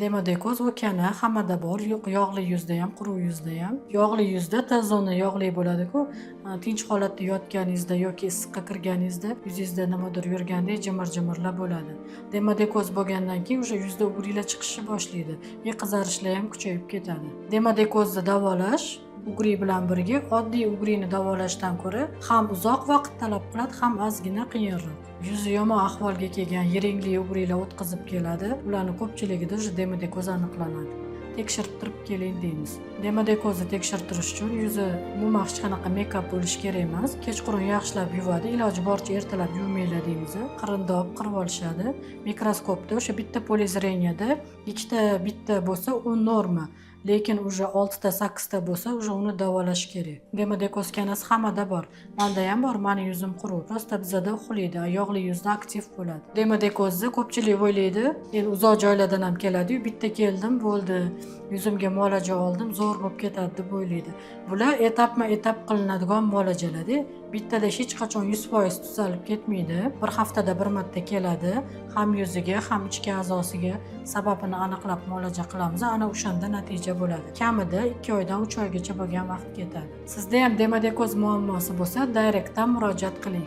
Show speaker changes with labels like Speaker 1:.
Speaker 1: Demodekoz u kana hammada bor, yo'q, yog'li yuzda ham, quruq yuzda ham. Yog'li yuzda T zona yog'li bo'ladi-ku. Tinch holatda yotganingizda yoki issiqqa kirganingizda yuzingizda nimadir yurgandek jimir-jimirlar bo'ladi. Demodekoz bo'lgandan keyin уже yuzda угри lar chiqishni boshlaydi и qizarishlar ham kuchayib ketadi. Demodekozni davolash угри bilan birga oddiy угри ni davolashdan ko'ra ham uzoq vaqt talab qiladi, ham ozgina qiyinroq. Yuzi yomon ahvolga kelgan yiringli угри lar o'tqizib keladi. Ularni ko'pchiligida уже demodekoz aniqlanadi. Tekshirib turib keling deymiz. Demodekozni tekshirtirish uchun yuzi umuman hech qanaqa мейкап bo'lishi kerak emas. Kechqurun yaxshilab yuvadi, iloji boricha ertalab yuvmanglar deymiz. Qirindi olib qirib olishadi. Mikroskopda o'sha bitta поле зрения da ikkita, bitta bo'lsa, u norma. Lekin уже oltita, sakkizta bo'lsa, уже uni davolash kerak. Demodekoz kanasi hammada bor. Manda ham bor, mani yuzim quruq. Просто bizada uxlaydi, yog'li yuzda aktiv bo'ladi. Demodekozni ko'pchilik o'ylaydi, endi uzoq joylardan ham keladiyu, bitta keldim, bo'ldi, yuzimga muolaja oldim, zo'r bo'lib ketadi deb o'ylaydi. Bular etapma etap qilinadigan muolajalarda. Bittada hech qachon 100% tuzalib ketmaydi. Bir haftada bir marta keladi, ham yuziga, ham ichki a'zosiga sababini aniqlab muolaja qilamiz. Ana o'shanda natija bo'ladi. Kamida 2 oydan 3 oygacha bo'lgan vaqt ketadi. Sizda ham demodekoz muammosi bo'lsa, direktdan murojaat qiling.